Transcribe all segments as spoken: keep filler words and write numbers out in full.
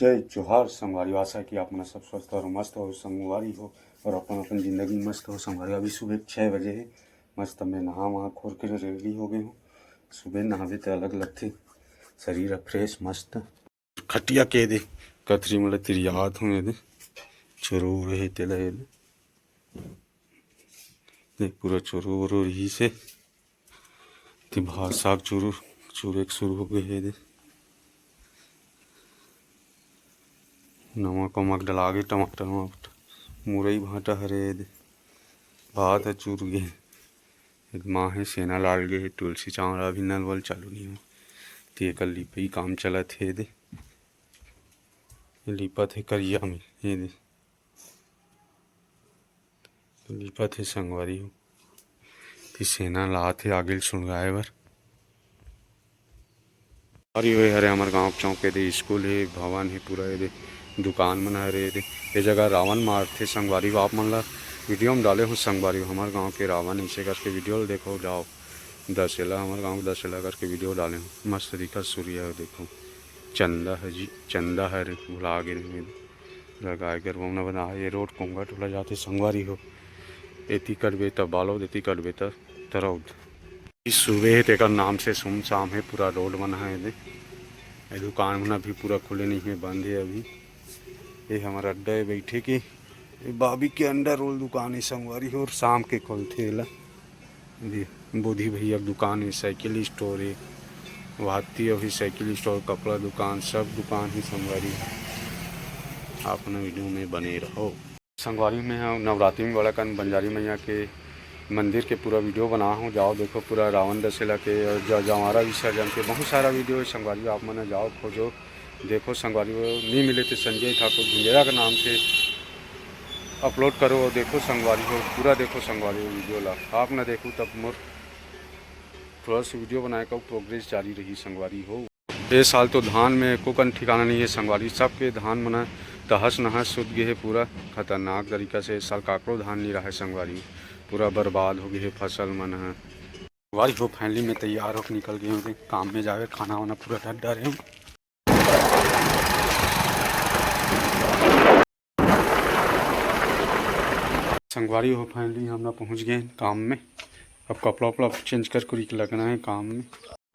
जय जोहार संगवारी, आशा है कि आप मन सब स्वस्थ और मस्त हो संगवारी हो, और अपन अपन जिंदगी मस्त हो संगवारी। अभी सुबह छः बजे है, मस्त मैं नहा वहा खोर के रेडी हो गए हूँ। सुबह नहावे तो अलग लगथे, शरीर फ्रेश मस्त। खटिया के दे कथरी मोला तिरियात हूँ, ये दे चोरू रहे तेला, ये दे देख, पूरा चोरू वोरू रहिस हे। ते भात साग चोरू, चोरे के शुरू हो गए हे दे। नमक वमक डला गे, टमाटर वमाटर, मुरई भांटा हरे दे। भात ह चुर गे हे। एक माँ हे, सेना लाल गे हे, तुलसी चावड़ा अभी नल वल चालू नहीं हो। ते एकर लिपई काम चलत हे दे। लिपत हे करिया में, ये दे। लिपत हे संगवारी हो। फिर सेना लात हे आगे ल सुलगाए बर। और ये हरे हमर गांव के चौक के दे, स्कूल हे, भवन हे, पूरा ये दे दुकान मन हरे ये दे। ये जगह रावण मारथे संगवारी हो, आप मन ला वीडियो में डाले हो संगवारी हो। हमर गांव के रावण ऐसे करके वीडियो ल देखो जाओ। दशहरा, हमर गांव के दशहरा करके वीडियो डाले हो, मस्त दिखत सूर्य हे, देखो चंदा हे जी, चंदा हे रे, भुला गे रहे। पूरा गाय गरु मन बना, ये रोड कोंगा टोला जाथे संगवारी हो। एती कटबे त बालोद, एती कटबे त तरौद। ई सुबह हे तेकर नाम से सुमसाम हे, पूरा रोड बना हे दे। ये दुकान मन अभी पूरा खुले नहीं हे, बंद हे अभी। ये हमर अड्डा हे बैठे के। ये बाबी के अंडा रोल दुकान हे संगवारी हो, और शाम के खोलथे एला। ये बोधी भैया के दुकान हे, साइकिल स्टोर हे, भारतीय भी साइकिल स्टोर, कपड़ा दुकान, सब दुकान हे संगवारी। आप मन वीडियो में बने रहो। संगवारी में हम नवरात्रि में बड़ा कन बंजारी मैया के मंदिर के पूरा वीडियो बना हूँ, जाओ देखो पूरा रावण दशहरा के और ज-, जवारा विसर्जन के बहुत सारा वीडियो हे संगवारी, आप मन जाओ खोजो। देखो संगवारी हो, नहीं मिले तो संजय ठाकुर झुंझेरा के नाम से अपलोड करो और देखो संगवारी हो, पूरा देखो संगवारी हो वीडियो ला। आप ना देखो तब मोर थोड़ा सा वीडियो बनाए का प्रोग्रेस जारी रही संगवारी हो। ये साल तो धान में एको कन ठिकाना नहीं हे संगवारी, सबके धान मन तहस नहस सुत गे हे पूरा खतरनाक तरीका से। इस साल काकरो धान नहीं रहा हे संगवारी, पूरा बर्बाद हो गए हे फसल मन ह। संगवारी हो, फाइनली मैं तैयार होके निकल गए हूँ काम में जावे, खाना वाना पूरा धर डारे हूँ। संगवारी हो, फाइनली हम ना पहुँच गए हैं काम में। अब कपड़ा उपड़ा चेंज कर कुरी के लगना है काम में।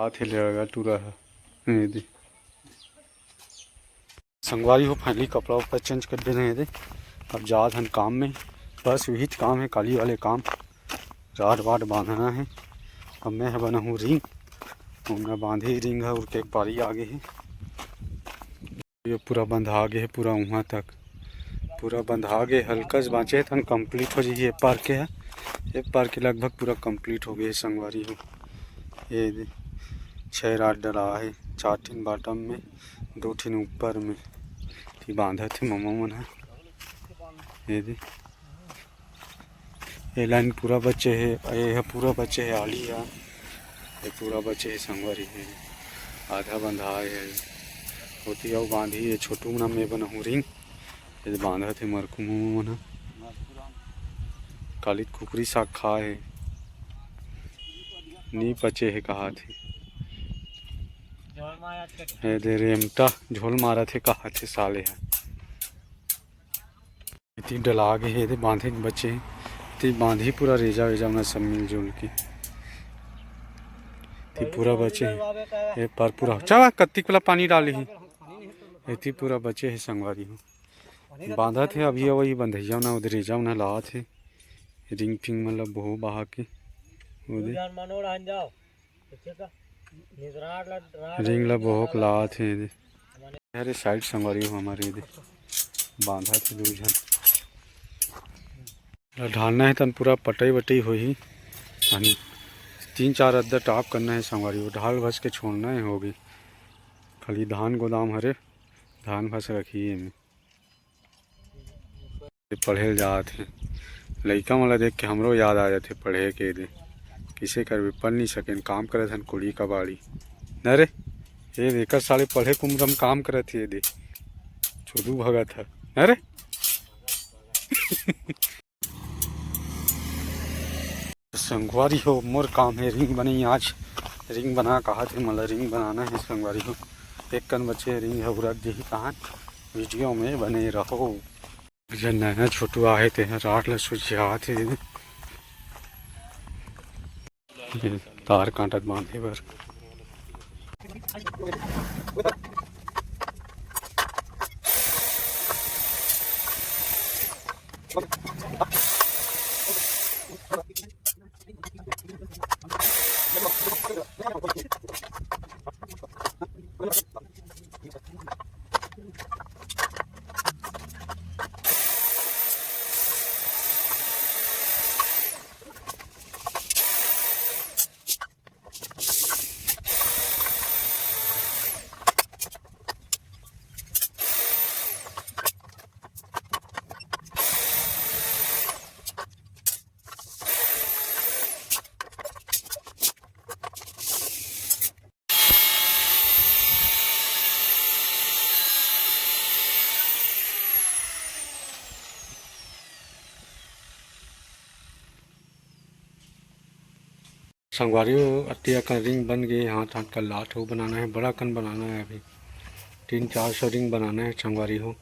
आथे ले लगा टूरा है, ये दे। संगवारी हो, फाइनली कपड़ा उपड़ा चेंज कर देना है दे। अब जात हन काम में, बस वही काम है, काली वाले काम। राड वाड बांधना है। अब मैं ह बनाहूँ रिंग, हमने बांधे रिंग है, उड़ के एक पारी आगे है। ये पूरा बंधा गे हे, पूरा उहाँ तक पूरा बंधा गे, हल्का से बाँचे हे, तहन कंप्लीट हो जाही। ये पार के हे, ये पार के लगभग पूरा कंप्लीट हो गए हे संगवारी हो। ये दे, छः राड डला हे, चार ठिन बॉटम में, दो ठिन ऊपर में। ये बांधत हे ममा मन ह। ये दे, ये लाइन पूरा बचे हे, ये ह पूरा बचे हे, आली ह, ये पूरा बचे हे संगवारी हे, आधा बंधा हे। ओती अउ बांधी, ये छोटू मन में बनाहूँ रिंग, ये बांधत हे मरकू मोमो मन ह। काली कुकरी साग खाए हे, नी पचे हे कहात हे। ये दे रेमटा झोल मारत हे कहात हे साले ह। एती डला गे हे, एदे बांधे के बचे हे। एती बांधी पूरा रेजा वेजा मन सब मिलजुल के। एती पूरा बचे हे। ए पार पूरा। चला, कत्ती वाला पानी डाले हे। एती पूरा बचे हे संगवारी हो। बांधत हे अभी, वही बंधैया मन, ओदे रेजा मन लात हे। रिंग फिंग मन ल बोहो बहा के। ओदे। रिंग ला बोहक लात हे एदे। अरे साइड संगवारी हो हमर एदे। बांधत हे दू झन। ला ढालना हे तन पूरा पटई वटई होही। अन तीन चार अद्दा टॉप करना हे संगवारी हो। ढाल भस के छोड़ना हे होगे। खाली धान गोदाम हरे, धान भस रखी हे एमे। पढ़े ल जात हे। लइका मन ल देख के हमरो याद आ जाथे पढ़े के दे। किसे करबे, पढ़ नहीं सकेन, काम करत हन कुड़ी कबाड़ी। न रे, ये दे, एकर साले पढ़े के उम्र में काम करत हे दे। छोदू भगत ह। न रे? संगवारी हो, मोर काम हे रिंग बनई आज। रिंग बना कहात हे, मोला रिंग बनाना हे संगवारी हो। एक कन बचे हे रिंग ह, उरक जही कहात। वीडियो में बने रहो। जे नया छोटू आहे, तेहा राड ल सुझियात हे। ये तार काटत बांधे बर। संगवारी हो, अति अकन रिंग बन गे, हाथ हाथ का लात हो बनाना है, बड़ा कन बनाना है अभी, तीन चार सौ रिंग बनाना है संगवारी हो।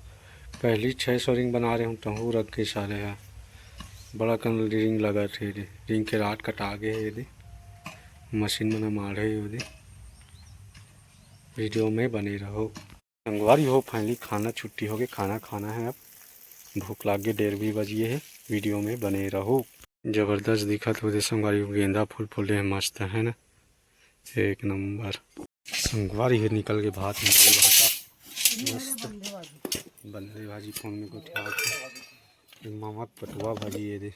पहली छः सौ रिंग बना रहे हूँ, तहूँ रख के सारे है, बड़ा कन रिंग लगा थे, रिंग के राड कटा गे है, ये दे मशीन मन माढ़े है, ये दे। वीडियो में बने रहो। संगवारी हो, फाइनली खाना छुट्टी होगे, खाना खाना है अब। भूख लाग गे, डेढ़ भी बज गे हे। वीडियो में बने रहो। जबरदस्त दिखत होथे संगवारी हो, गेंदा फूल फूले हे, मस्त है ना, एक नंबर। संगवारी हो, निकल के भात निकल भाता मस्त। बंदे भाजी फोन में गोठिया के, ममक पटुआ भाजी ये दे,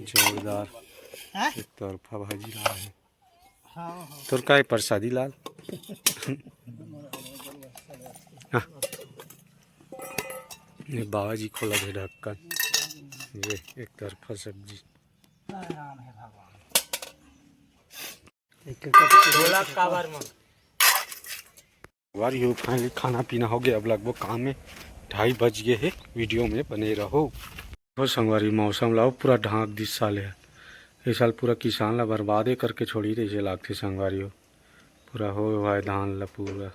जोरदार। हाँ? एक तरफा भाजी ला है। हाँ, हाँ। तोर काय प्रसादी लाल? हाँ। ये बाबा जी खोला दे ढक्कन। ये एक तरफा सब्जी। ढोलक काबर में? संगवारी हो, फाइनली खाना पीना हो गया, अब लगभग काम में ढाई बज गए है। वीडियो में बने रहो। हो संगवारी, मौसम लाओ पूरा ढांक दिस साले है। ये साल पूरा किसान ला बर्बादे करके छोड़ी तइसे लागथे संगवारी हो। पूरा हो भाई धान ला पूरा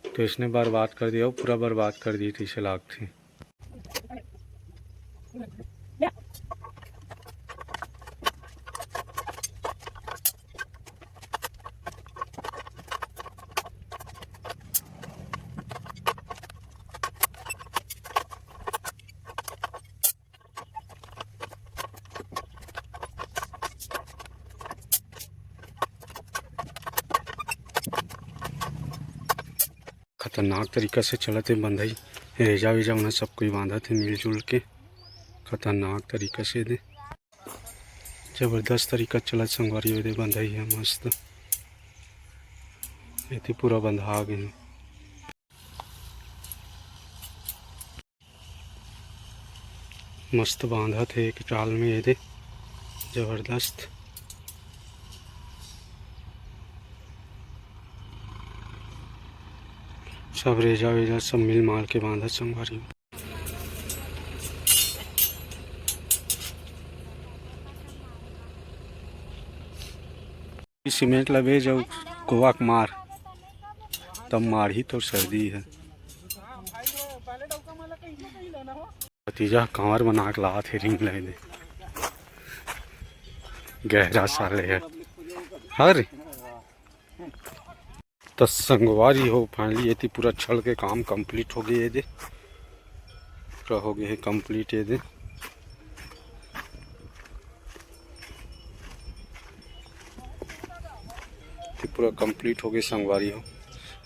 तो इसने बर्बाद कर दिया, पूरा बर्बाद कर दिए तइसे लागथे। खतरनाक तरीका से चलत हे बंधई, रेजा वेजा उन्हा सब कोई बांधत हे मिलजुल के, खतरनाक तरीका से दे, जबरदस्त तरीका चलत संगवारी हो दे बंधई हे मस्त। एती पूरा बंधा गे हे। मस्त बांधत हे एक चाल में एदे, जबरदस्त। सब रेजा वेजा सब मिल माल के बांधत संगवारी। सीमेंट ला भेज अउ कोवा के मार, तब मारही तोर सर्दी हे। भतीजा कांवर बना के लात हे रिंग ले दे। गहरा साले हे। हरे। त संगवारी हो, finally एती पूरा छड़ के काम complete हो गए हे दे। पूरा हो गए हे complete ये दे। ये पूरा complete हो गए संगवारी हो।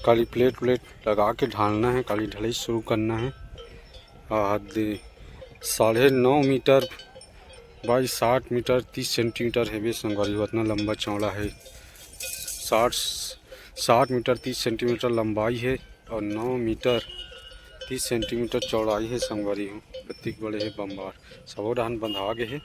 काली plate व्लेट लगा के ढालना हे, काली ढलाई शुरू करना हे। आ, दे, साढ़े नौ मीटर by साठ मीटर तीस सेंटीमीटर हेबे संगवारी हो, अतना लंबा चौड़ा हे। साठ, साठ मीटर तीस सेंटीमीटर लंबाई हे अउ नौ मीटर तीस सेंटीमीटर चौड़ाई हे संगवारी हो। अतिक बड़े हे बंबार, सबो डहान बंधा गे हे,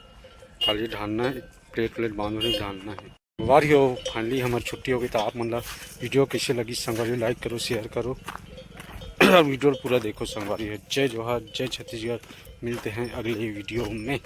खाली ढालना हे, plate व्लेट बांध के ढालना हे। संगवारी हो, finally हमर छुट्टी हो गई, त आप मन ला video कइसे लगी संगवारी हो, like करो, share करो और video पूरा देखो संगवारी हो। जय जोहार, जय छत्तीसगढ़, मिलते हैं अगले video में।